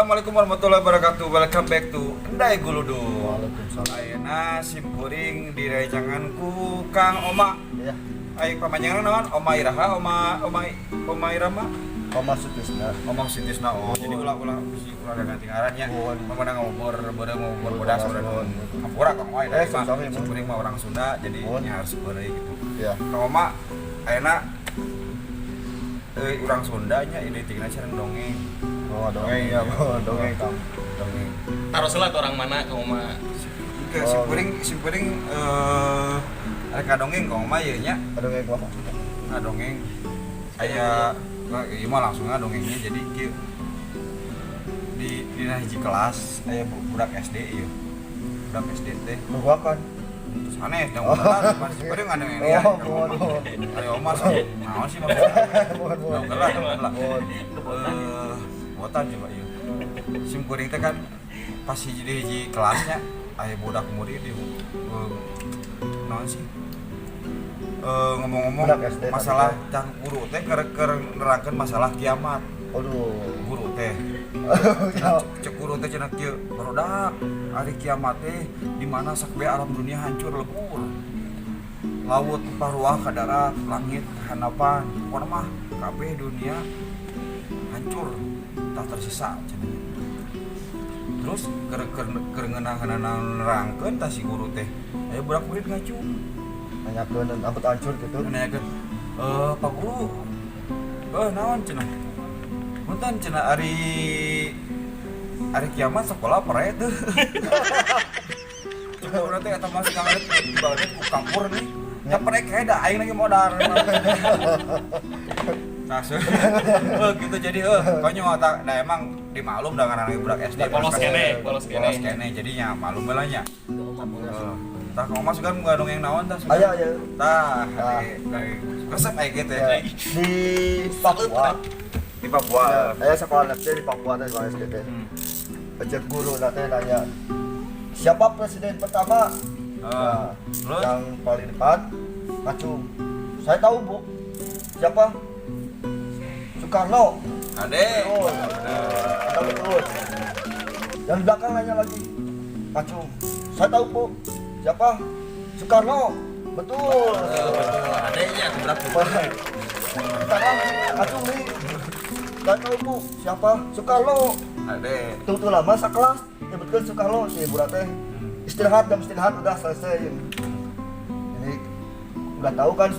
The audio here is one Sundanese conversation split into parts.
Assalamualaikum warahmatullahi wabarakatuh. Welcome back to Endai Guludu. Waalaikumsalam. Ayeuna simkuring direncangan ku Kang Oma. Ya. Ayo, pamanjangan naon? Oma Iraha, Oma Oma Oma Irama? Oma Sutisna. Oma Sutisna. Oh, jadi ulah-ulah bisi ulah ganti ngaran nya. Oh. Mana ngomor beureum ngomor bodas Bodas, beureum. mohon. Hampura Kang Oma, Eh, sami-sami, mohon. simkuring mah orang Sunda, jadi Mohon. Nya harus beureum gitu. Ya. Kang Oma, ayeuna urang Sunda nya identikna sareng dongeng. Oh, dongeng ya, oh, dongeng kamu. Dongeng. Taruh selat orang mana kamu mah? Ke Oh. simkuring simkuring rek dongeng Kang Oma ieu nya. Dongeng apa? Ngadongeng aya, nah, ieu mah langsung ngadongengnya. Jadi kieu, di dina hiji kelas aya budak SD ieu, budak SD teh. Nungguakan. Terus aneh dong, oh. Simkuring ngadongeng ya. Oh, mohon, mohon. Ayo Oma, sok naon sih maksudnya? Mohon, mohon. Lah, lah, lah. Mohon. Eh, botan coba ieu. Simkuring teh kan pas hiji di hiji kelasnya aya budak murid di naon sih? Eh, ngomong-ngomong Budak SD tadi masalah teh. Cang guru teh keur keur nerangkeun masalah kiamat. Aduh. Guru teh, cek guru teh cenah kieu, "Barudak, hari kiamat teh di mana sakbe alam dunia hancur lebur. Laut tumpah ruah ka darat, langit hanapan. Pokona mah kabeh dunia hancur, tak tersisa," cenah. Terus keur keur keur ngeunah nerangkeun tah si guru teh, aya budak murid ngacung. Nanyakeun amput hancur gitu. Nanyakeun, "Eh, Pak Guru, eh, naon?" cenah. "Punten," cenah, "ari ari kiamat sekolah pere teu?" Cek guru teh, eta masih kangen dibalik ku kapur nih. Ya pere kayak da aing lagi modar. Nah, so, gitu jadi konyol tak nah emang dimaklum dengan anak budak SD. Polos pasti. kene, polos kene. Polos kene jadinya malum heula nya. Tah, kamu masuk kan nggak dongeng naon tah? Aya, aya. Tah, Tah. Resep aya gitu Ya, ya. di Papua. Di Papua. Ya, aya sekolah SD di Papua teh, sekolah SD teh. Cek guru teh nanya, "Siapa presiden pertama?" Ah, Nah, terus? Yang paling depan ngacung. "Saya tahu, Bu." "Siapa?" "Soekarno." Ade. Betul. Ada betul. Yang di belakang nanya lagi. Ngacung. "Saya tahu, Bu." "Siapa?" "Soekarno." "Betul." Betul. Adenya aku berapa? Sekarang ngacung nih. "Saya tahu, Bu." "Siapa?" "Soekarno." Ade. Tuh tuh lama sekelas nyebutkan Soekarno si budak teh. Istirahat, jam istirahat udah selesai. Ini udah tahu kan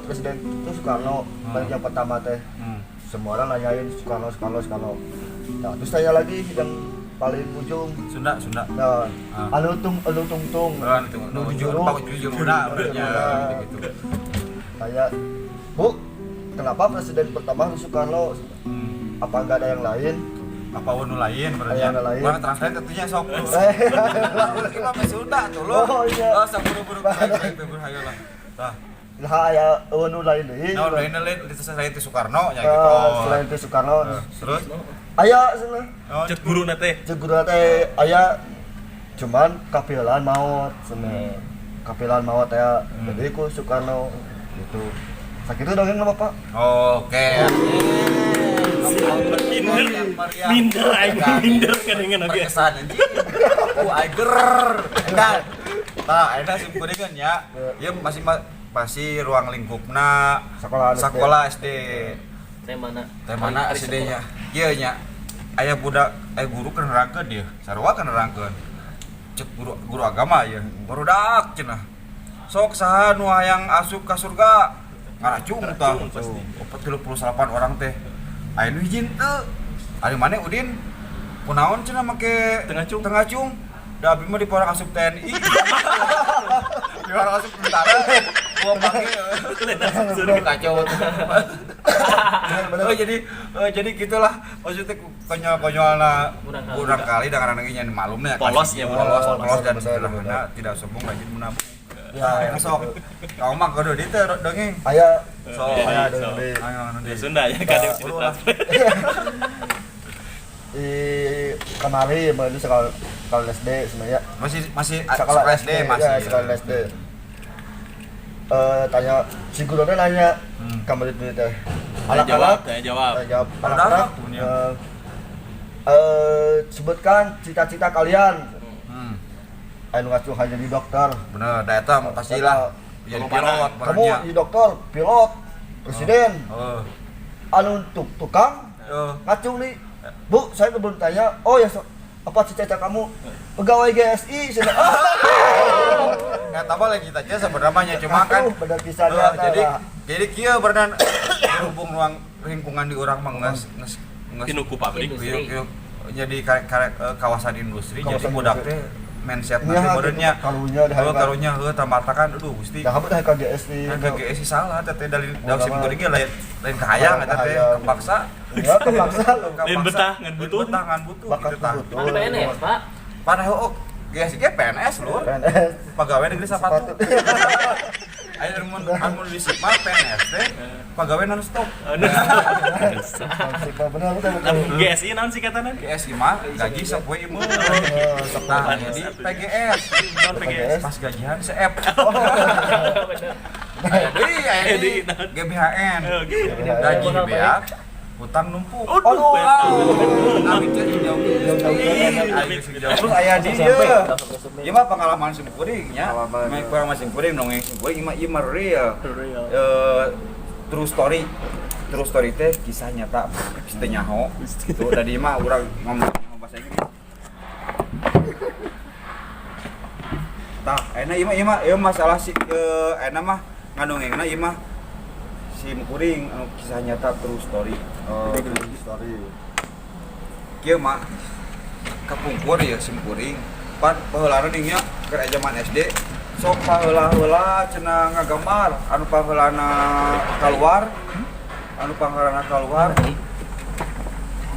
presiden itu Soekarno, yang pertama teh. Semua orang nanyain Soekarno, Soekarno, Soekarno. Nah, terus tanya lagi yang paling ujung. Sunda, Sunda. Nah, Ah. anu tung anu tung tung. Ah, itu nu nu juru. juru, juru, Juru. gitu. Tanya, "Bu, kenapa presiden pertama harus Soekarno? Apa nggak ada yang lain?" Apa nu lain berarti? Aya nu lain. Urang translate tentunya sok. Eh, Kita mah Sunda tuh lo. Oh, iya. Oh, sok buru-buru buru hayo lah. Tah. Nah, aya eueuh nu lain deui. Nah, lain lain itu selain itu Soekarno ya Eh, gitu. selain itu Soekarno. Eh, terus? Aya cenah. Oh, Cek guru teh. Cek guru teh aya, cuman kapilan maot cenah. Kapilan maot ya. Jadi ku Soekarno gitu. Sakitu dongeng mah, Pak. Oke. Minder. Minder aing, minder kadang oge. Berkesan anjing. Ku aiger. Edan. Tah, eta sim kuring kan ya. Ya masih masih ruang lingkupna Sekolah SD. Sekolah SD. Temana? Temana SD nya? Ieu nya. Aya budak, aya guru keur nerangkeun dia. Sarua keur nerangkeun. Cek guru, guru agama ya. "Barudak," cenah. "Sok saha nu hayang asup ka surga?" Ngaracung tah. Ngaracung pasti. 38 orang teh. Aya nu hiji teu. Ari maneh Udin? Kunaon cenah make Teu ngacung? Teu ngacung. Da abi mah diporang asup TNI. Diporang asup tentara. Gua pake. Kacau. Oh, jadi jadi gitulah maksudnya konyol-konyolna Kurang kali. kurang kali dengan anaknya malumnya. Polos ya, polos polos. polos dan Benar, sederhana, benar. Tidak sombong, rajin menabung. Ya, Ya, sok kamu mah kudu dieu teh dongeng. Aya. Sok. Aya dongeng deui. Ayo anu Ya deui. Sunda ya kadang Buru lah. Di kemari mah itu sekolah sekolah SD sebenarnya. Masih masih Sekolah SD masih. Ya, sekolah SD. Eh, tanya si guru teh nanya ke murid-murid teh. Tanya jawab, tanya jawab. Tanya jawab. Anak-anak Anak-anak punya. eh, Sebutkan cita-cita kalian. Anu ngacung hanya jadi dokter. Bener, da eta mah pastilah jadi pilot. Kamu jadi dokter, pilot, presiden. Oh. Anu tukang ngacung nih. Bu, saya belum tanya. Oh ya, apa cita-cita kamu? Pegawai GSI. Ah. Eta mah lain cita-cita sebenarnya, cuma kan bener pisan. Jadi kieu berenang berhubung ruang lingkungan di urang mah geus geus geus Tinuku pabrik. Kieu jadi karek kawasan industri, jadi Kawasan budak industri. teh mindset Iya, nanti gitu, meureunnya karunya di heuh, karunya heuh tamatakan, aduh Gusti. Nah, kamu dah ke GSI. Kan ke GSI salah teh teh dari Oh, dalam sim sama. kuring ge lain lain kahayang eta teh, Kahayang. kepaksa. Ya, kepaksa. Lain betah, ngan butuh. Lain betah ngan butuh Bakat gitu tah. butuh. Mana PNS, Pak? Panah heuh GSI ge PNS lur. PNS. Pegawai negeri sepatu. Ayo mun anu di Sigma PNS teh pegawai non stop. Bener betul betul. GSI naon sih katana? GSI mah gaji sapoe ieu. Nah, jadi PGS. Naon PGS? Pas gajian seep. Bener. Aya deui, aya Aya deui deui, naon? GBHN. Oh, gitu. Gaji beak, hutang numpuk. Aduh. Amit teh jauh. Amit jauh. Terus aya di ieu. Ieu mah pengalaman sim kuring nya. Pengalaman. Mah pengalaman sim kuring, dongeng sim kuring ieu mah real. Real. True story. True story teh kisah nyata geus teu nyaho. Tuh tadi mah urang ngomong bahasa Inggris. Tah, ayeuna ieu mah ieu masalah si ayeuna mah ngadongengna ieu mah sim kuring anu kisah nyata true story. Oh, true story. Kieu mah kapungkur ya sim kuring. Pan baheulana ning nya keur zaman SD sok paheula-heula cenah ngagambar anu paheulana keluar, anu paheulana keluar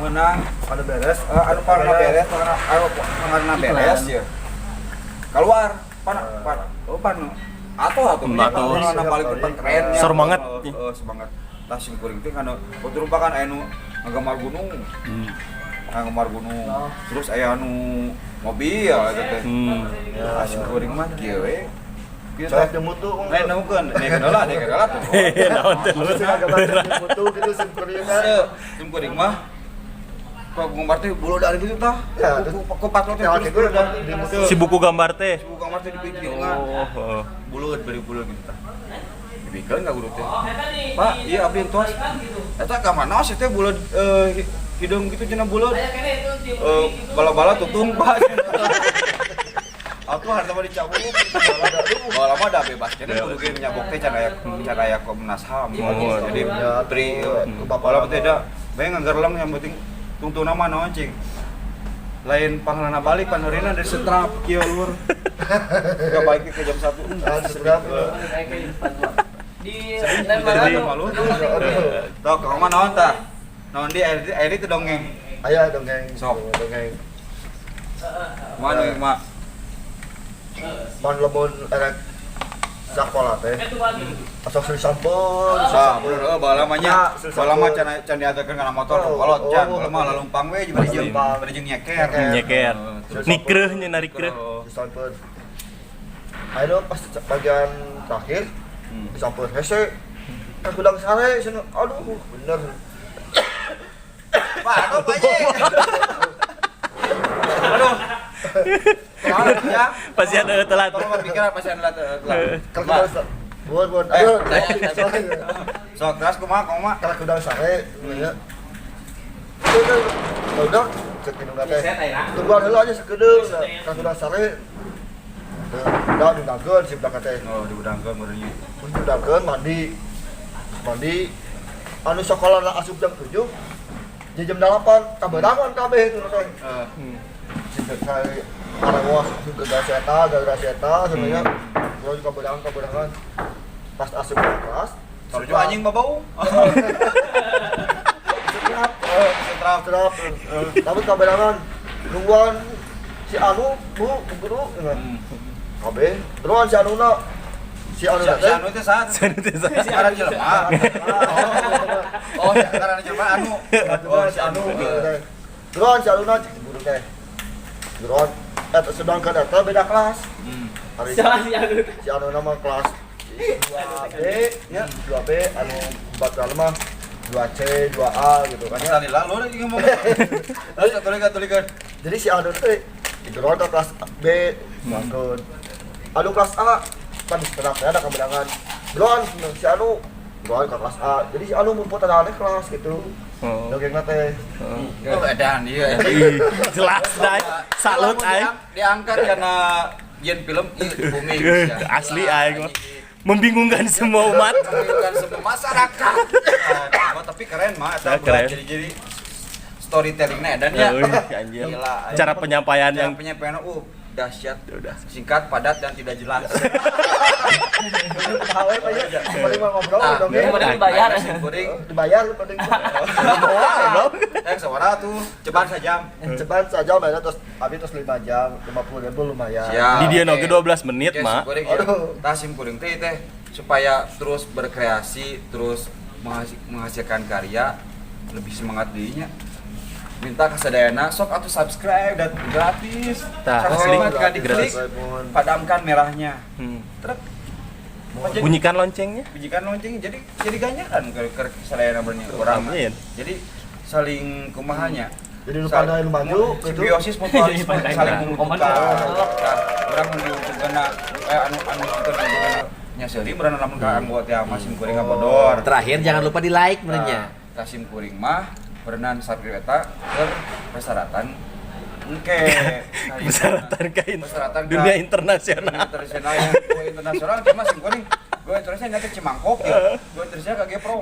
meunang. Pada beres. Anu paheulana beres, anu paheulana beres ya keluar pan pan oh pan atuh atuh Atuh. paheulana paling depan kerennya. Semangat. Semangat tah sim kuring teh kana batur kan aya nu ngagambar gunung, ngagambar gunung, terus aya anu mobil eta teh. Ah, sim kuring mah kieu we. Kieu Saya teh. mutu. Lain nemukeun, dekeun heula, dekeun heula tuh. Naon teh lur? Maksudnya gambar mutu gitu sim kuring kan. Teu, sim kuring mah kok gambar teh dari gitu tah. Ya, Ku patlo teh Ya, terus gitu udah di mutu. Si buku gambar teh. Si buku gambar teh dipikirkan. Oh, heeh. Buleud bari buleud gitu tah. Dipikeun ka guru teh. Pak, iya abdi entos. Eta ka mana sih teh buleud hideung gitu cenah buleud. Bala-bala tutung, Pak. Atuh harta mah dicabut. Bala mah dah bebas. Jadi kudu ge nyabok teh can aya Komnas HAM. Oh, jadi ya, pri tuh, bala teh da bae ngagerleng yang penting tungtuna mah naon cing. Lain panglana balik panheurina dari setrap kieu lur. Gak balik ke jam 1. Ah, setrap. Di Jadi malu. Tok, kamu mah naon tah? Naon di air itu dongeng. Aya dongeng. Sok. Dongeng. Kumaha dongeng mah? Pan lamun erek sakola teh. Asal suli sampun. Sah, bener heuh baheula mah nya. Ya, sil Baheula mah sampun. can can diantarkeun kana motor Oh, kolot can. oh. Baheula mah lalumpang we bari jeung Lalumpang. bari jeung nyeker. Nyeker. Terus Nikreuh nya narik kreuh. Oh. Suli sampun. Ayo pas bagian terakhir disampun hese. Kan kudang sare cenah. Aduh, bener. Pak, aduh Pak Ji. Aduh. Telat ya. Pasti ada telat. Tolong pikiran pasti ada telat. Kalau kudang sare. Buat buat. Eh, Aduh. Sok terus kumaha kumaha? Kalau kudang sare ya. Itu kan udah cek minum teh. Tungguan heula aja sakedeung. Kalau kudang sare. Udah diundangkeun si budak teh. Oh, diundangkeun meureun. Terus diundangkeun mandi. Mandi. Anu sekolah asup jam 7. Di jam 8 kaberangan kabeh itu teh. Heeh. Saya arawas gara seta, gara seta sebenarnya. Terus kaberangan. Pas asup ke kelas, Sarujuk anjing babau. Setrap, Setrap. setrap. Tapi kaberangan nungguan si anu, bu, guru, kabeh. Terus si anuna, si anu Si teh. anu teh saha? Si anu teh saha? Si ngaran jelema. Oh, si ngaran jelema anu. Oh, si anu. Terus si anuna cek guru teh. Terus eta sedangkan eta beda kelas. Hari Si anu. Si anu nama kelas 2B ya, 2B anu bakal mah 2C, 2A gitu kan ya. Asal lalu lagi ngomong. Terus tulikan tulikan. Jadi si Aldo teh didorong ke kelas B, masuk. Anu kelas A kan di setelah saya ada kemenangan. Duluan si Anu duluan ke kelas A. Jadi si Anu mumput ada aneh kelas gitu. Oh. Dongengna teh. Oh, edan iya. Ih, jelas dah. Salut aing. Diangkat karena yen film ih booming. Eh, asli aing mah. Membingungkan semua umat. Membingungkan semua masyarakat. Nah, tapi keren mah eta Nah, keren. jadi storytellingnya edan ya. Euy, anjir. Gila, aing. Cara penyampaian Cara yang penyampaian dahsyat. Udah. Singkat, padat dan tidak jelas. Tahu ya, Pak ya. Paling mah ngobrol Ah, dongeng. Kemudian dibayar. Sim kuring. Dibayar lu penting. Eh, sabaraha tuh? Ceban sajam. Cepat saja mainnya terus habis terus 5 jam, 50 ribu lumayan. Siap. Di dia Oke. oge 12 menit Oke, mah. sim kuring, ya. Aduh. Tah sim kuring teh teh supaya terus berkreasi, terus menghasilkan karya, lebih semangat dirinya. Minta kasadayana sok atau subscribe dan gratis. Tah, Subscribe asli. mah tinggal diklik, Gratis. padamkan merahnya. Truk. Jadi, Bunyikan loncengnya. bunyikan lonceng jadi ganjaran ke sadayana bernya urang. Amin. Jadi saling kumahanya. Jadi lu pandai lu maju gitu. Simbiosis mutualisme Pandai. saling membutuhkan. Koman. Nah, urang diuntungkeun anu anu nonton diuntungkeun nya seuri beurang lamun ka anggota teh mah sim kuring ngabodor. Terakhir jangan lupa di like merenya. Tah sim kuring mah berenang subscribe eta keur persyaratan engke. Persyaratan ke Persyaratan ka dunia internasional. Internasional yang go internasional cuma sim kuring go internasional nyata Cimangkok ya. Go internasional ka Geprong.